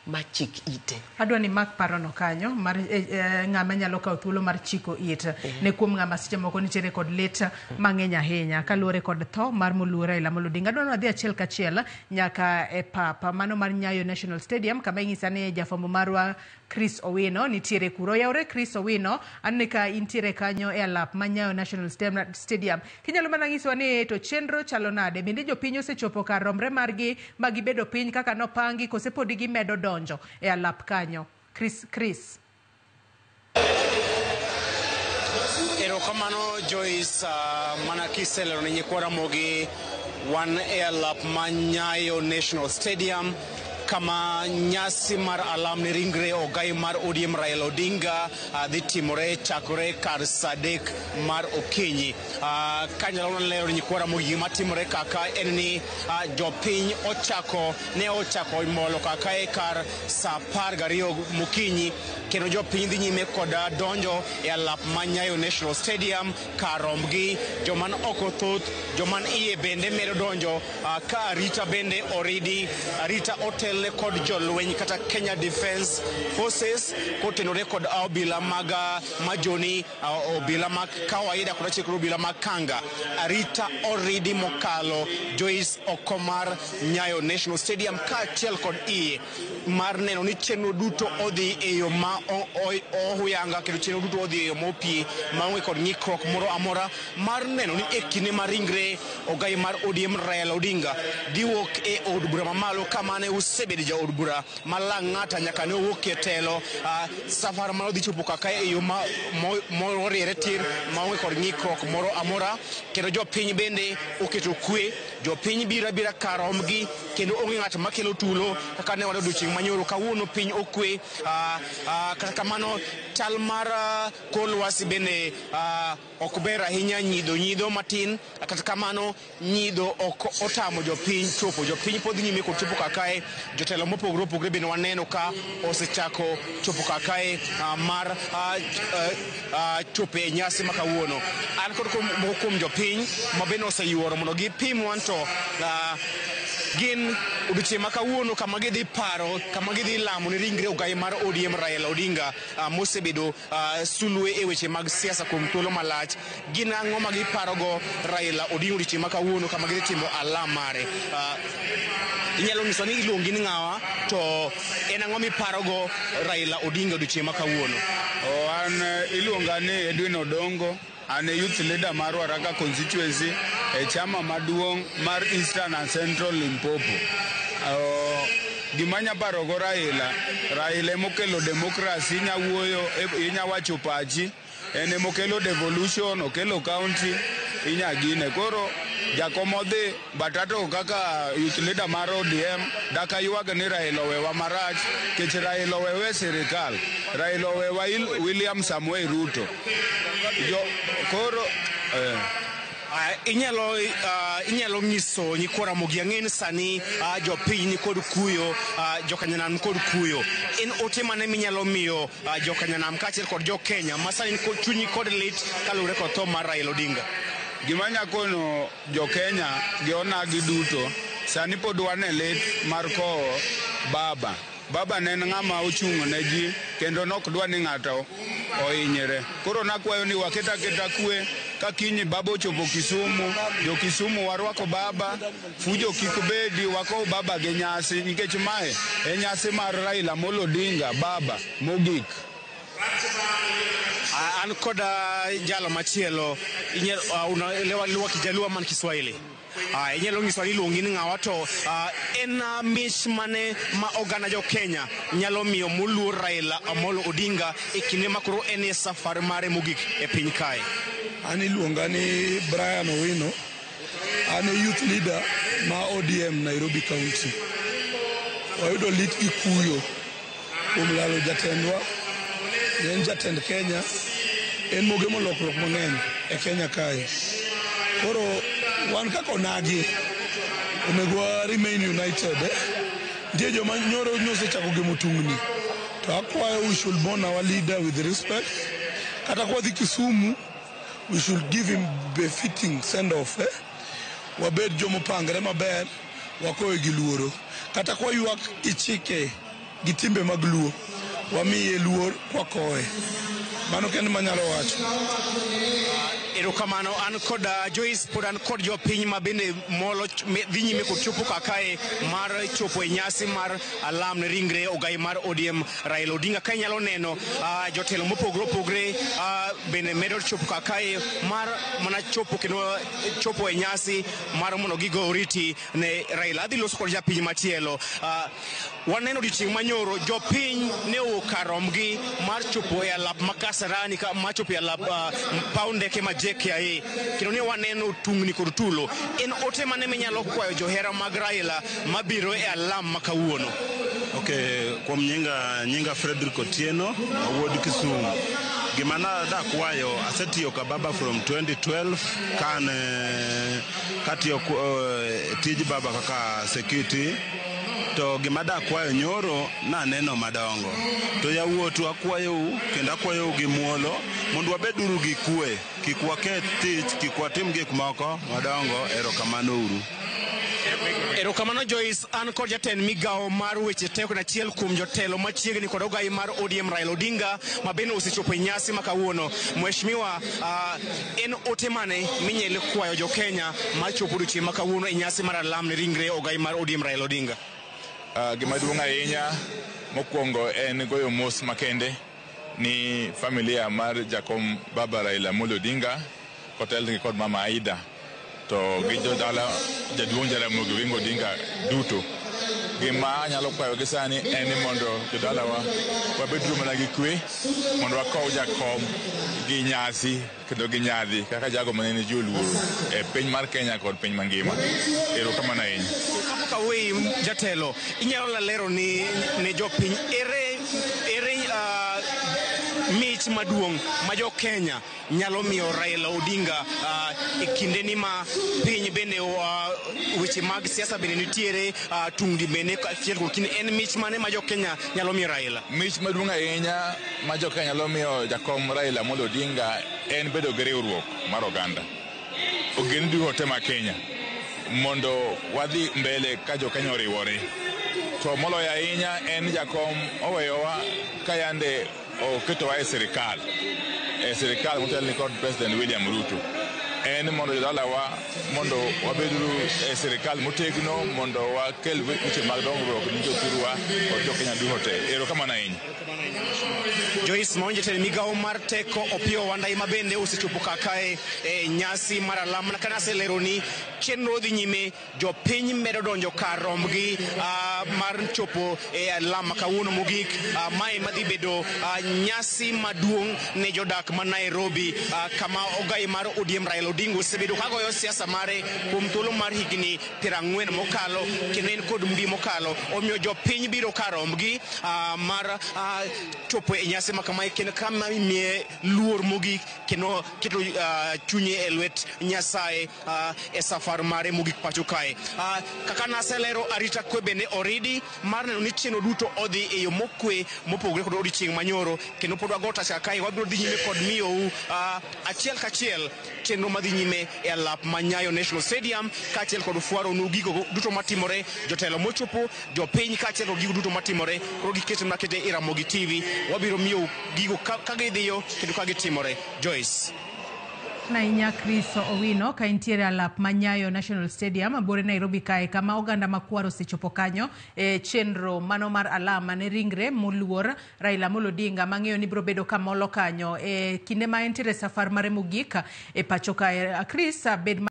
Machik ite. Adwa ni mak parono kanyo mar ng'ama nyalo kawo thuolo mar chiko it ne kuom ng'ama seche moko nitiere kod lit mang'eny ahinya kaluwore kod tho mar moluor Raila Amolo Odinga. Adwa ni wadhi achiel kachiel nyaka e pap mano mar Nyayo National Stadium, kama inyisa ni jafwambo marwa Chris Owino nitiere kuro. Oyawre Chris Owino, anene ka intiere kanyo e alap ma Nyayo National Stadium. Kinyalo mana nyisowa ni to chenro chalo nade? Bende jopiny osechopo kar romre margi ma gibedo piny kaka nopangi, kose podi gimedo donjo e alap kanyo? Chris, Chris. Erokamano Joyce, mana kiselero ne nyikwa Ramogi, wan e alap ma Nyayo National Stadium, kama nyasi mar alam ne ringre ogai mar ODM Raila Odinga dhi timore chakore kar sa 3 mar okinyi. Kanyalo lero ne nyikwa Ramogi, gima timore kaka en ni jopiny ochako ne ochako molo kaka e kar sa 12 mokinyi, kendo jopiny dhi nyime kod donjo e alap ma Nyayo National Stadium kar rombgi. Joman oko thoth, joman iye bende medo donjo, ka arita bende oridi, arita otelne kod jolweny kata Kenya Defence Forces, kotenore kod obila mag majoni, obila mag kawaida kod achiel kod obila mag kanga. Arita oridi mokalo, Joyce, oko mar Nyayo National Stadium kaachiel kod iye, mar neno ni chenro duto odhi e yo ma ohuyanga, kendo chenro duto odhi e yo mopie maonge kod ng'ikruok moro amora, mar neno ni e kinde ma ringre ogai mar ODM Raila Odinga dhi wuok e od bura mamalo, kama ne osebedo jaod bura ma Lang'ata nyaka ne owuok e telo, safar mano dhi chopo kaka e yo ma moriere tir maonge kod ng'ikruok moro amora. Kendo jopiny bende oketo kwe, jopiny biro abira kar rombgi, kendo onge ng'at makelo tulo kaka ne waneno odiochieng' manyoro. Kawuono piny okwe. Kata kamano, chal mar kor lwasi bende ok ber ahinya, nyidho nyidho matin. Kata kamano, nyidho ok otamo jopiny chopo, jopiny pod dhi nyime kod chopo kakae. Jotelo mopogore opogore bende waneno ka osechako chopo kakae mar chopo e nyasi ma kawuono. An kod moko kuom jopiny ma bende oseyuoro mondo gipim wan to gin odiochieng' ma kawuono, kama gidhi paro, kama gidhi lamo ne ringre ogai mar ODM Raila Odinga, mosebedo sulwe e weche mag siasa kuom thuolo malach. Gin ang'o ma giparogo Raila Odinga odiochieng' ma kawuono, kama gidhi timo alam mare? Inyalo nyiso ni iluongi ni ng'awa, to en ang'o miparogo Raila Odinga odiochieng' ma kawuono? O, an iluonga ni Edwin Odongo, an e youth leader mar Ruaraka constituency e chama maduong' mar Eastern and Central Limpopo. O, gima anya parogo Raila, Raila emokelo democracy, inya wuoyo, inya wacho pachi, en emokelo devolution, okelo county, inya gine. Koro jakom odhi, but ato kaka youth leader mar ODM, dak aywag ni Raila owewa marach, nikech Raila owewa e sirikal. Raila owewa William Samoei Ruto. Jo, koro Inyalo nyiso nyikwa Ramogi, ang'e ni sani jopiny ni kod kuyo, jokanyanam kod kuyo. En ote mane minyalo miyo jokanyanam kaachiel kod jo Kenya ma sani kod chunyi kod lit kaluwore kod tho mar Raila Odinga? Gima anya kono jo Kenya gi onagi duto, sani pod wan e lit mar kowo baba. Baba ne en ng'ama ochung' ne ji kendo nok dwa ni ng'ato ohinyre. Koro nakwayo ni waket aketa kwe ka kiny baba ochopo Kisumu, jo Kisumu warwako baba, fujo kik bedi, wakow baba gi nyasi, nikech mae e nyasi mar Raila Amolo Odinga baba mogik. An kod jalo machielo, unaelewa Kijaluo man Kiswahili? Inyalo nyisowa ni iluongi ni ng'awa, to en mich mane ma oganda jo Kenya nyalo miyo moluor Raila Amolo Odinga e kinde ma koro en e safar mare mogik e piny kae? An iluonga ni Brian Owino. An e youth leader ma ODM Nairobi County. Wayudo lit gi kuyo kuom lalo jatendwa. Ne en jatend Kenya, en mogemo lokruok mang'eny e Kenya kae. Koro wan kaka onagi, onego wa remain united. Nitie joma nyoro nosechako gemo tungni. To akwayo, we should mourn our leader with respect. Kata kwadhi Kisumu, we should give him befitting send off. Wabed jomopangre maber, wakowe gi luoro. Kata kwaywak gi chike gi timbe mag Luo. Wamiye luor kwakowe. Mano kende manyalo wacho. Erokamano. An kod Joyce, pod an kod jopiny ma bende molo dhi nyime kod chopo kakae mar chopo e nyasi mar alam ne ringre ogai mar ODM Raila Odinga. Ka inyalo neno jotelo mopogore opogore bende medo chopo kakae mar mana chopo kendo chopo e nyasi mar mondo gigo oriti ne Raila. Adhi loso kod japiny machielo. Waneno odiochieng' manyoro jopiny ne owuok kar romgi mar chopo e alap ma Kasarani mar chopo e alap paw ndeke ma JKIA, kendo ne waneno tungni kod tulo. En ote mane minyalo kwayo johera mag Raila mabiro e alam ma kawuono? Okay, kuom nyinga Frederick Otieno, awuod Kisumu. Gima nadakwayo, asetiyo ka baba from 2012 kane katiyo tij baba kaka security. To gima dakwayo, nyoro naneno madongo. To yawuotu akwayou kendo akwayou gi muolo mondo wabeduru gi kwe, kik waketh tich, kik watim gik moko madongo. Erokamano uru. Erokamano, Joyce. An kod jatend migawo mar weche teko, achiel kuom jotelo machiegni kod ogai mar ODM Raila Odinga, ma bende osechopo e nyasi ma kawuono. Mheshimiwa, en ote mane minyalo kwayo jo Kenya mar chopo odiochieng' ma kawuono e nyasi mar alam ne ringre ogai mar ODM Raila Odinga? Gima duong' ahinya mokwongo en goyo mos makende ni familia mar jakom baba Raila Amolo Odinga kotelnegi kod mama Aida to gi jodala jaduong' Jaramogi Oginga Odinga duto. Gima anyalo kwayogi sani en ni mondo jodalawa wabeduru mana gi kwe mondo wakow jakom gi nyasi kendo gi nyadhi kaka jago mane ji oluoro e piny mar Kenya kod piny mangima. Erokamano ahinya. Kapok aweyi, jatelo, inyalo lero ni jopiny ere mich maduong' ma jo Kenya nyalo miyo Raila Odinga e kinde ni ma piny bende weche mag siasa bende nitiere tungni bende achiel kuom kinde, en mich mane ma jo Kenya nyalo miyo Raila? Mich maduong' ahinya ma jo Kenya nyalo miyo jakom Raila Amolo Odinga en bedo gi riwruok mar oganda. Ogendni duto te ma Kenya mondo wadhi mbele ka jo Kenya oriwore. To moloyo ahinya en jakom oweyowa ka yande oketowa e sirikal motelni kod President William Ruto. En mondo jodalawa mondo wabeduru e sirikal motegno mondo wakel weche mag dongruok ni jothurwa kod jo Kenya duto te. Erokamano ahinya. Joyce Maonje, jatend migawo mar teko Opiyo Wandayi, ma bende osechopo kakae e nyasi mar alam. Mana kaka aselero ni chenro dhi nyime, jopiny medo donjo kar rombgi mar chopo e alam ma kawuono mogik. Mae madhi bedo nyasi maduong' ne jodak ma Nairobi, kama ogai mar ODM Raila Odinga osebedo kagoyo siasa mare kuom thuolo mar higni 40 mokalo, kendo en kod mbi mokalo. Omiyo jopiny biro kar rombgi mar chopo e nyasi ma kamae kendo kama imiye luor mogik kendo keto chunye e lwet Nyasaye e safar mare mogik pacho kae. Kaka naselero, arita kwe bende oridi mar neno ni chenro duto odhi e yo mokwe mopogore kod odiochieng' manyoro, kendo pod wago tach kae. Wabiro dhi nyime kod miyou achiel kachiel chenro madhi nyime e alap ma Nyayo National Stadium, kaachiel kod fwaronu gigo duto matimore, jotelo mochopo, jopiny, kaachiel kod gigo duto matimore. Koro gikete mana kete e Ramogi TV, wabiro miyou gigo ka gidhiyo kendo ka gitimore. Joyce. Nainya Chris Owino ka intiere alap ma Nyayo National Stadium bore Nairobi kae, kama oganda makwar osechopo kanyo e chenro mano mar alam ne ringre moluor Raila Amolo Odinga, mang'eyo ni biro bedo kamolo kanyo e kinde ma entiere safar mare mogik e pacho kae. Chris, bed